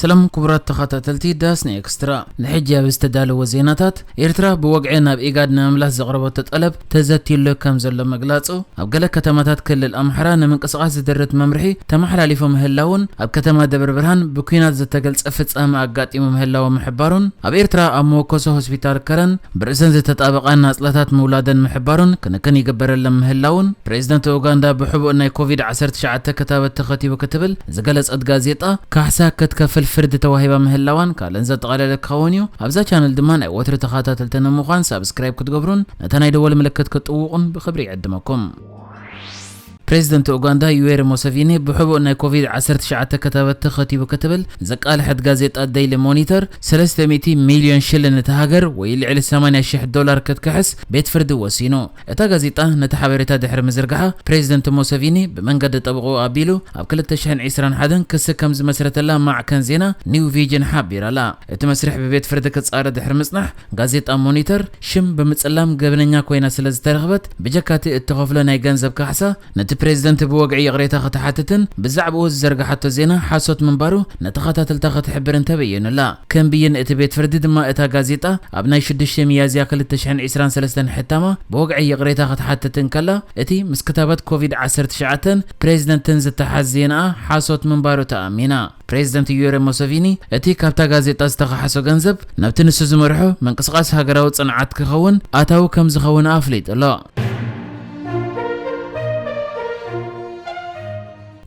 ሰላም ክቡራት ተኸታተልቲ ዳስና ኤክስትራ፣ ንሕጂ ኣብ ዝተዳለወ ዜናታት፣ ኤርትራ ብወግዒ ናብ ኢጋድ ንምምላስ ዘቕረበቶ ጠለብ ተዘትዩሉ ከም ዘሎ ምግላጹ፣ ኣብ ገለ ከተማታት ክልል ኣምሓራ ንምንቅስቓስ ዝድርት መምርሒ ተመሓላሊፉ ምህላውን፣ ኣብ ከተማ ደብረ ብርሃን ብኲናት ዝተገልጸ ፍጻመ ኣጋጢሙ ምህላው ምሕባሩን፣ ኣብ ኤርትራ ኣብ መወከሶ ሆስፒታል ከረን ብርእሰን ዝተጣበቓ ናጽላታት ምውላደን ምሕባሩን ክንክን ይግበረለን ምህላውን፣ ፕሬዚደንት ኡጋንዳ ብሕቡእ ናይ ኮቪድ ዓሰርተ ትሽዓተ ክታበት ተኸቲቡ ክትብል ዝገለጸት ጋዜጣ፣ ካሕሳ ክትከፍል ፍርዲ ተዋሂባ ምህላዋን ካልእን ዘጠቓለለ ክኸውን እዩ። ኣብዛ ቻነል ድማ ናይ ወትሪ ተኸታተልቲ ንምዃን ሳብስክራይብ ክትገብሩን ነታ ናይ ደወል ምልክት ክትጥውቑን ብኽብሪ ይዕድመኩም። ፕሬዚደንት ኡጋንዳ ዩዌሪ ሙሰቪኒ ብሕቡእ ናይ ኮቪድ ዓሰርተ ትሽዓተ ክታበት ተኸቲቡ ክትብል ዘቃልሐት ጋዜጣ ዴይሊ ሞኒተር፣ ሰለስተ ሚእቲ ሚልዮን ሽልን እታ ሃገር ወይ ልዕሊ ሰማንያ ሽሕ ዶላር ክትክሕስ ቤት ፍርዲ ወሲኑ። እታ ጋዜጣ ነቲ ሓበሬታ ድሕሪ ምዝርጋሓ፣ ፕሬዚደንት ሙሰቪኒ ብመንገዲ ጠበቕኡ ኣቢሉ ኣብ ክልተ ሽሕን ዕስራን ሓደን ክሲ ከም ዝመስረተላ ማዕከን ዜና ኒው ቪዥን ሓቢራ'ላ። እቲ መስርሕ ብቤት ፍርዲ ክጻረ ድሕሪ ምጽናሕ፣ ጋዜጣ ሞኒተር ሽም ብምጽላም ገበነኛ ኮይና ስለ ዝተረኽበት፣ ብጀካ'ቲ እትኸፍሎ ናይ ገንዘብ ካሕሳ፣ ነቲ ፕሬዚደንት ብወግዒ ይቕሬታ ክትሓትትን ብዛዕባኡ ዝዘርግሓቶ ዜና ሓሶት ምንባሩ ንተኸታተልታ ክትሕብርን ተበይኑላ። ከም ብይን እቲ ቤት ፍርዲ ድማ፣ እታ ጋዜጣ ኣብ ናይ ሽዱሽተ ሚያዝያ ክልተ ሽሕን ዕስራን ሰለስተን ሕታማ ብወግዒ ይቕሬታ ክትሓትት እንከላ፣ እቲ ምስ ክታበት ኮቪድ ዓሰርተ ትሽዓተን ፕሬዚደንትን ዝተሓዝ ዜናኣ ሓሶት ምንባሩ ተኣሚና። ፕሬዚደንት ዩዌሪ ሙሰቪኒ፣ እቲ ካብታ ጋዜጣ ዝተኸሓሶ ገንዘብ ናብቲ ንሱ ዝመርሖ ምንቅስቓስ ሃገራዊ ጽንዓት ክኸውን ኣታዊ ከም ዝኸውን ኣፍሊጡ ኣሎ።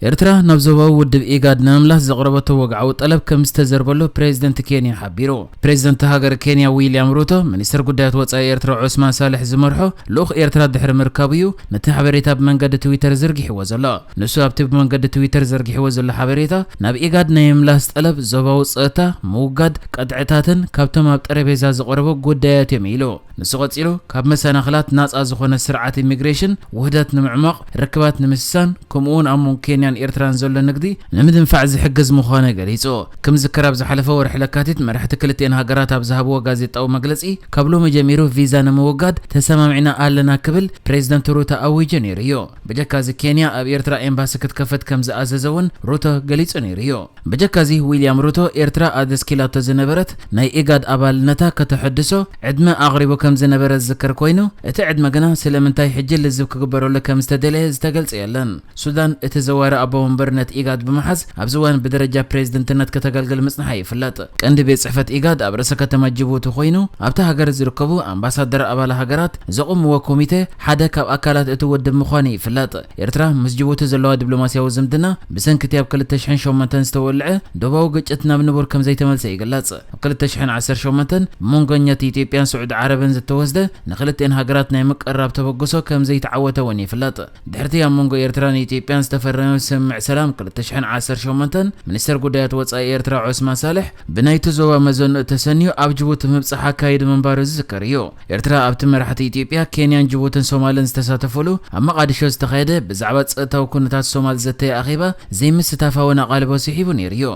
ኤርትራ ናብ ዞባዊ ውድብ ኢጋድ ንምምላስ ዘቕረበቶ ወግዓዊ ጠለብ ከም ዝተዘርበሉ ፕሬዚደንት ኬንያ ሓቢሩ። ፕሬዚደንት ሃገር ኬንያ ዊልያም ሩቶ፣ ሚኒስተር ጉዳያት ወጻኢ ኤርትራ ዑስማን ሳልሕ ዝመርሖ ልኡኽ ኤርትራ ድሕሪ ምርካቡ እዩ ነቲ ሓበሬታ ብመንገዲ ትዊተር ዘርጊሕዎ ዘሎ። ንሱ ኣብቲ ብመንገዲ ትዊተር ዘርጊሕዎ ዘሎ ሓበሬታ፣ ናብ ኢጋድ ናይ ምምላስ ጠለብ ዞባዊ ጸጥታ፣ ምውጋድ ቀጥዕታትን ካብቶም ኣብ ጠረጴዛ ዝቐረቡ ጉዳያት እዮም ኢሉ። ንሱ ቀጺሉ፣ ካብ መሰናኽላት ናጻ ዝኾነ ስርዓት ኢሚግሬሽን፣ ውህደት ንምዕማቕ፣ ርክባት ንምስሳን፣ ከምኡ'ውን ኣብ መንጎ ኬንያን ኤርትራን ዘሎ ንግዲ ንምድንፋዕ ዝሕግዝ ምዃኑ ገሊጹ። ክምዝከር፣ ኣብ ዝሓለፈ ወርሒ ለካቲት መራሕቲ ክልቲኤን ሃገራት ኣብ ዝሃብዎ ጋዜጣዊ መግለጺ፣ ካብ ሎሚ ጀሚሩ ቪዛ ንምውጋድ ተሰማሚዕና ኣለና ክብል ፕሬዚደንት ሩቶ ኣዊጁ ነይሩ እዩ። ብጀካዚ ኬንያ ኣብ ኤርትራ ኤምባሲ ክትከፍት ከም ዝኣዘዘ እውን ሩቶ ገሊጹ ነይሩ እዩ። ብጀካዚ ዊልያም ሩቶ ኤርትራ ኣደስኪላቶ ዝነበረት ናይ ኢጋድ ኣባልነታ ከተሐድሶ ዕድመ ኣቕሪቡ ከም ዝነበረ ዝዝከር ኮይኑ፣ እቲ ዕድመ ግና ስለምንታይ ሕጂ ልዝብ ክግበረሉ ከም ዝተደለየ ዝተገልጸ የለን። ሱዳን እቲ ዘዋሪ ኣቦ ወንበርነት ኢጋድ ብምሓዝ ኣብዚ እዋን ብደረጃ ፕሬዝደንትነት ከተገልግል ምጽንሓ ይፍለጥ። ቀንዲ ቤት ጽሕፈት ኢጋድ ኣብ ርእሰ ከተማ ጅቡቲ ኮይኑ፣ ኣብታ ሃገር ዝርከቡ ኣምባሳደር ኣባል ሃገራት ዘቑምዎ ኮሚቴ ሓደ ካብ ኣካላት እቲ ውድብ ምዃኑ ይፍለጥ። ኤርትራ ምስ ጅቡቲ ዘለዋ ዲፕሎማስያዊ ዝምድና ብሰንኪ እቲ ኣብ ክልተ ሽሕን ሸሞንተን ዝተወልዐ ዶባዊ ግጭት ናብ ንቡር ከም ዘይተመልሰ ይግለጽ። ኣብ ክልተ ሽሕን ዓሰርተ ሸሞንተን ብመንጎኛት ኢትዮጵያን ስዑዲ ዓረብን ዝተወስደ ንክልቲኤን ሃገራት ናይ ምቅርራብ ተበግሶ ከም ዘይተዓወተ እውን ይፍለጥ። ድሕርቲ ኣብ መንጎ ኤርትራን ኢትዮጵያን ዝተፈረመ ስምምዕ ሰላም ክልተ ሽሕን ዓሰርተ ሸሞንተን፣ ሚኒስተር ጉዳያት ወጻኢ ኤርትራ ዑስማን ሳልሕ ብናይቲ ዞባ መዘንኡ ተሰንዩ ኣብ ጅቡቲ ምብጻሕ ኣካይዱ ምንባሩ ዝዝከር እዩ። ኤርትራ ኣብቲ መራሕቲ ኢትዮጵያ፣ ኬንያን ጅቡትን ሶማልን ዝተሳተፉሉ ኣብ መቓዲሾ ዝተኻየደ ብዛዕባ ጸጥታዊ ኩነታት ሶማል ዘተየ ኣኼባ ዘይምስታፋ እውን ኣቓልቦ ስሒቡ ነይሩ እዩ።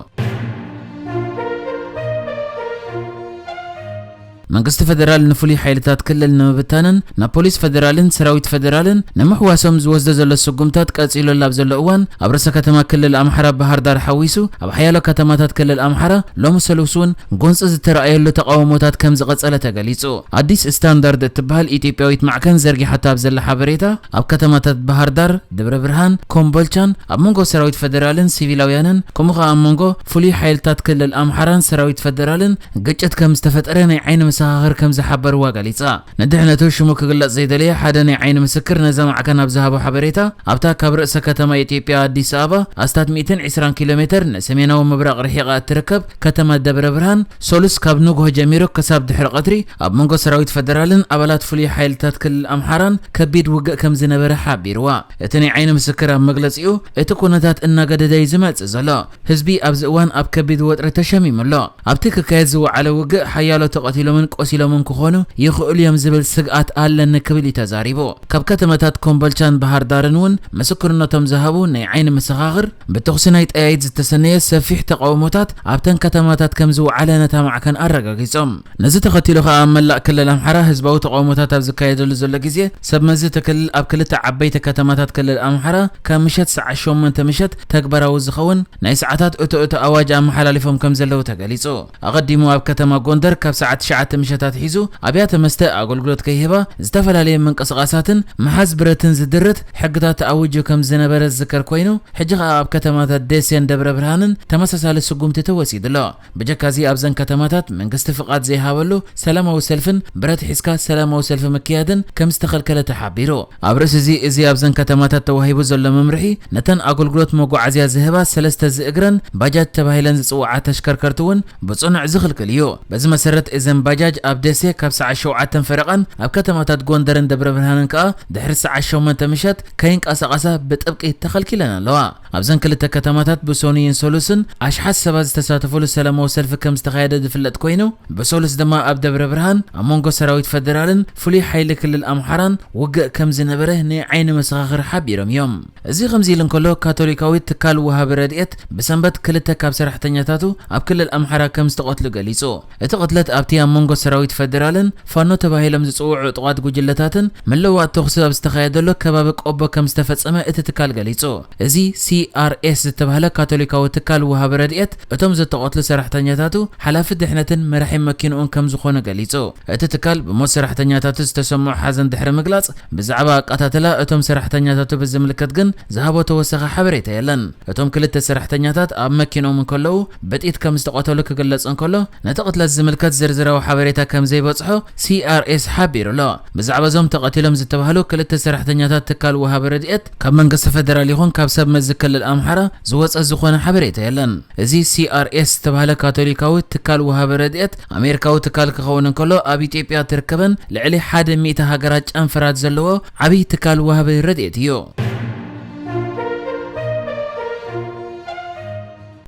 መንግስቲ ፈደራል ንፍሉይ ሓይልታት ክልል ንምብታንን ናብ ፖሊስ ፈደራልን ሰራዊት ፈደራልን ንምሕዋሶም ዝወስዶ ዘሎ ስጉምታት ቀጺሉ ኣብ ዘሎ እዋን፣ ኣብ ርእሰ ከተማ ክልል ኣምሓራ ባህር ዳር ሓዊሱ ኣብ ሓያሎ ከተማታት ክልል ኣምሓራ ሎሚ ሰሉስ እውን ጎንጺ ዝተረኣየሉ ተቃውሞታት ከም ዝቐጸለ ተገሊጹ። ኣዲስ ስታንዳርድ እትበሃል ኢትዮጵያዊት ማዕከን ዘርጊሓቶ ኣብ ዘላ ሓበሬታ፣ ኣብ ከተማታት ባህር ዳር፣ ደብረ ብርሃን፣ ኮምቦልቻን ኣብ መንጎ ሰራዊት ፈደራልን ሲቪላውያንን፣ ከምኡ ከኣ ኣብ መንጎ ፍሉይ ሓይልታት ክልል ኣምሓራን ሰራዊት ፈደራልን ግጭት ከም ዝተፈጠረ ናይ ዓይኒ መሰኻኽር ከም ዝሓበርዋ ገሊጻ። ንድሕነቱ ሽሙ ክግለጽ ዘይደለየ ሓደ ናይ ዓይኒ ምስክር ነዛ ማዕከን ኣብ ዝሃቦ ሓበሬታ፣ ኣብታ ካብ ርእሰ ከተማ ኢትዮጵያ ኣዲስ ኣበባ ኣስታት ሚእትን ዕስራን ኪሎ ሜተር ንሰሜናዊ ምብራቕ ርሒቓ እትርከብ ከተማ ደብረ ብርሃን፣ ሰሉስ ካብ ንግሆ ጀሚሩ ክሳብ ድሕሪ ቀትሪ ኣብ መንጎ ሰራዊት ፈደራልን ኣባላት ፍሉይ ሓይልታት ክልል ኣምሓራን ከቢድ ውግእ ከም ዝነበረ ሓቢርዋ። እቲ ናይ ዓይኒ ምስክር ኣብ መግለጺኡ፣ እቲ ኩነታት እናገደደ እዩ ዝመጽእ ዘሎ። ህዝቢ ኣብዚ እዋን ኣብ ከቢድ ወጥሪ ተሸሚሙ ኣሎ። ኣብቲ ክካየድ ዝወዓለ ውግእ ሓያሎ ተቐቲሎምን ቆሲሎም እንክኾኑ ይኽእሉ እዮም ዝብል ስግኣት ኣለኒ ክብል እዩ ተዛሪቡ። ካብ ከተማታት ኮምቦልቻን ባህር ዳርን እውን ምስክርነቶም ዝሃቡ ናይ ዓይኒ መሰኻኽር፣ ብተኹሲ ናይ ጠያይት ዝተሰነየ ሰፊሕ ተቃውሞታት ኣብተን ከተማታት ከም ዝወዓለ ነታ ማዕከን ኣረጋጊጾም። ነዚ ተኸቲሉ ከኣ ኣብ መላእ ክልል ኣምሓራ ህዝባዊ ተቃውሞታት ኣብ ዝካየደሉ ዘሎ ግዜ፣ ሰብ መዚ እቲ ክልል ኣብ ክልተ ዓበይቲ ከተማታት ክልል ኣምሓራ ካብ ምሸት ሰዓት ሸሞንተ ምሸት ተግባራዊ ዝኸውን ናይ ሰዓታት እቶ እቶ ኣዋጅ ኣመሓላሊፎም ከም ዘለዉ ተገሊጹ። ኣቐዲሙ ኣብ ከተማ ጎንደር ካብ ሰዓት ትሽዓተ ምሸት ኣትሒዙ ኣብያተ መስተ ኣገልግሎት ከይህባ፣ ዝተፈላለየ ምንቅስቓሳትን ምሓዝ ብረትን ዝድርት ሕግታት ተኣዊጁ ከም ዝነበረ ዝዝከር ኮይኑ፣ ሕጂ ከኣ ኣብ ከተማታት ደሴን ደብረ ብርሃንን ተመሳሳሊ ስጉምቲ ተወሲዱ ኣሎ። ብጀካዚ ኣብዘን ከተማታት መንግስቲ ፍቓድ ዘይሃበሉ ሰላማዊ ሰልፍን ብረት ሒዝካ ሰላማዊ ሰልፊ ምክያድን ከም ዝተኸልከለ ተሓቢሩ። ኣብ ርእሲ እዚ፣ እዚ ኣብዘን ከተማታት ተዋሂቡ ዘሎ መምርሒ ነተን ኣገልግሎት መጓዓዝያ ዝህባ ሰለስተ ዝእግረን ባጃጅ ተባሂለን ዝጽውዓ ተሽከርከርቲ እውን ብጽኑዕ ዝኽልክል እዩ። በዚ መሰረት እዘን ባጃጅ ኣብ ደሴ ካብ ሰዓት ሸውዓተ ፈረቓን ኣብ ከተማታት ጎንደርን ደብረ ብርሃንን ከኣ ድሕሪ ሰዓት ሸሞንተ ምሸት ከይንቀሳቐሳ ብጥብቂ ተኸልኪለን ኣለዋ። ኣብዘን ክልተ ከተማታት ብሰኑይን ሰሉስን ኣሽሓት ሰባት ዝተሳተፈሉ ሰላማዊ ሰልፊ ከም ዝተኻየደ ዝፍለጥ ኮይኑ፣ ብሰሉስ ድማ ኣብ ደብረ ብርሃን ኣብ መንጎ ሰራዊት ፈደራልን ፍሉይ ሓይሊ ክልል ኣምሓራን ውግእ ከም ዝነበረ ናይ ዓይኒ መሰኻኽር ሓቢሮም እዮም። እዚ ከምዚ ኢሉ እንከሎ፣ ካቶሊካዊት ትካል ወሃቢ ረድኤት ብሰንበት ክልተ ካብ ሰራሕተኛታቱ ኣብ ክልል ኣምሓራ ከም ዝተቐትሉ ገሊጹ። እቲ ቅትለት ኣብቲ ኣብ መንጎ ሰራዊት ፈደራልን ፋኖ ተባሂሎም ዝጽውዑ ዕጡቓት ጉጅለታትን ምልውዋጥ ተኹሲ ኣብ ዝተኻየደሉ ከባቢ ቆቦ ከም ዝተፈጸመ እቲ ትካል ገሊጹ። እዚ ሲ ኣር ኤስ ዝተባህለ ካቶሊካዊ ትካል ወሃቢ ረድኤት፣ እቶም ዝተቐትሉ ሰራሕተኛታቱ ሓላፊ ድሕነትን መራሒ መኪንኡን ከም ዝኾነ ገሊጹ። እቲ ትካል ብሞት ሰራሕተኛታቱ ዝተሰምዖ ሓዘን ድሕሪ ምግላጽ፣ ብዛዕባ ኣቃታትላ እቶም ሰራሕተኛታቱ ብዝምልከት ግን ዝሃቦ ተወሳኺ ሓበሬታ የለን። እቶም ክልተ ሰራሕተኛታት ኣብ መኪንኦም እንከለዉ ብጥይት ከም ዝተቐተሉ ክግለጽ እንከሎ፣ ነቲ ቅትለት ዝምልከት ዝርዝራዊ ሓበሬታ ከም ዘይበጽሖ ሲ ኣር ኤስ ሓቢሩ ኣሎ። ብዛዕባ እዞም ተቐቲሎም ዝተባህሉ ክልተ ሰራሕተኛታት ትካል ወሃቢ ረድኤት ካብ መንግስቲ ፈደራል ይኹን ካብ ሰብ መዚ ክልል ኣምሓራ ዝወጸ ዝኾነ ሓበሬታ የለን። እዚ ሲ ኣር ኤስ ዝተባህለ ካቶሊካዊ ትካል ወሃቢ ረድኤት ኣሜሪካዊ ትካል ክኸውን እንከሎ፣ ኣብ ኢትዮጵያ ትርከበን ልዕሊ ሓደ ሚእቲ ሃገራት ጨንፈራት ዘለዎ ዓብዪ ትካል ወሃቢ ረድኤት እዩ።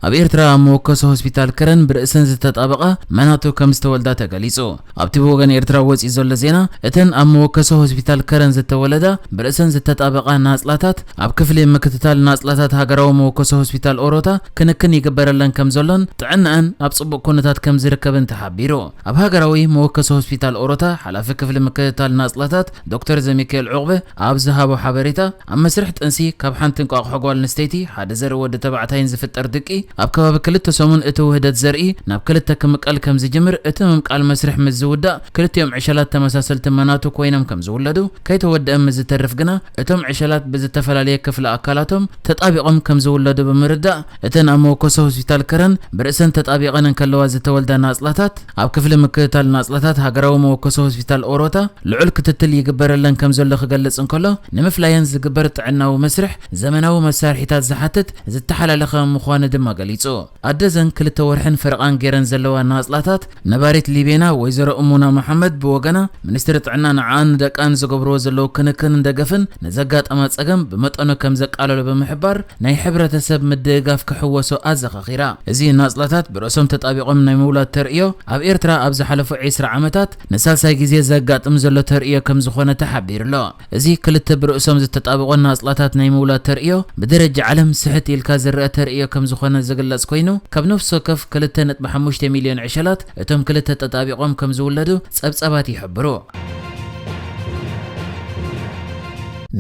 ኣብ ኤርትራ ኣብ መወከሲ ሆስፒታል ከረን ብርእሰን ዝተጣበቓ መናቱ ከም ዝተወልዳ ተገሊጹ። ኣብቲ ብወገን ኤርትራ ወጺኡ ዘሎ ዜና፣ እተን ኣብ መወከሲ ሆስፒታል ከረን ዝተወለዳ ብርእሰን ዝተጣበቓ ናጽላታት ኣብ ክፍሊ ምክትታል ናጽላታት ሃገራዊ መወከሲ ሆስፒታል ኦሮታ ክንክን ይግበረለን ከም ዘሎን ጥዕናኣን ኣብ ጽቡቕ ኩነታት ከም ዝርከብን ተሓቢሩ። ኣብ ሃገራዊ መወከሲ ሆስፒታል ኦሮታ ሓላፊ ክፍሊ ምክትታል ናጽላታት ዶክተር ዘሚካኤል ዑቕበ ኣብ ዝሃቦ ሓበሬታ፣ ኣብ መስርሕ ጥንሲ ካብ ሓንቲ እንቋቑሖ ጓል ኣንስተይቲ ሓደ ዘርኢ ወዲ ተባዕታይን ዝፍጠር ድቂ፣ ኣብ ከባቢ ክልተ ሰሙን እቲ ውህደት ዘርኢ ናብ ክልተ ክምቀል ከም ዝጅምር፣ እቲ ምምቃል መስርሕ ምስ ዝውዳእ ክልቲኦም ዕሸላት ተመሳሰልቲ መናቱ ኮይኖም ከም ዝውለዱ፣ ከይተወደአ ምስ ዝተርፍ ግና እቶም ዕሸላት ብዝተፈላለየ ክፍሊ ኣካላቶም ተጣቢቖም ከም ዝውለዱ ብምርዳእ፣ እተን ኣብ መወከሲ ሆስፒታል ከረን ብርእሰን ተጣቢቐን እንከለዋ ዝተወልዳ ናጽላታት፣ ኣብ ክፍሊ ምክትታል ናጽላታት ሃገራዊ መወከሲ ሆስፒታል ኦሮታ ልዑል ክትትል ይግበረለን ከም ዘሎ ክገልጽ እንከሎ፣ ንምፍላየን ዝግበር ጥዕናዊ መስርሕ ዘመናዊ መሳርሒታት ዝሓትት ዝተሓላለኸ ምዃኑ ድማ ገሊጹ። ኣደ እዘን ክልተ ወርሕን ፈረቓን ገይረን ዘለዋ ናጽላታት፣ ነባሪት ሊቤና ወይዘሮ እሙና መሓመድ ብወገና፣ ሚኒስትሪ ጥዕና ንዓኣን ንደቃን ዝገብርዎ ዘለዉ ክንክንን ደገፍን ንዘጋጠማ ጸገም ብመጠኑ ከም ዘቃለሎ ብምሕባር፣ ናይ ሕብረተሰብ ምድግጋፍ ክሕወሶ ኣዘኻኺራ። እዚ ናጽላታት ብርእሶም ተጣቢቖም ናይ ምውላድ ተርእዮ ኣብ ኤርትራ ኣብ ዝሓለፉ ዕስራ ዓመታት ንሳልሳይ ግዜ ዘጋጥም ዘሎ ተርእዮ ከም ዝኾነ ተሓቢሩ ኣሎ። እዚ ክልተ ብርእሶም ዝተጣበቑ ናጽላታት ናይ ምውላድ ተርእዮ ብደረጃ ዓለም ስሕት ኢልካ ዝረአ ተርእዮ ከም ዝኾነ ዝግለጽ ኮይኑ፣ ካብ ነፍሲ ወከፍ ክልተ ነጥቢ ሓሙሽተ ሚልዮን ዕሸላት እቶም ክልተ ተጣቢቖም ከም ዝውለዱ ጸብጻባት ይሕብሩ።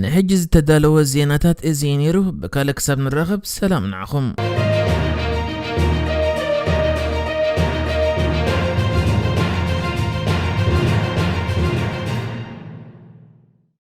ንሕጂ ዝተዳለወ ዜናታት እዚ እዩ ነይሩ። ብካልእ ክሳብ ንራኸብ ሰላም ንዓኹም።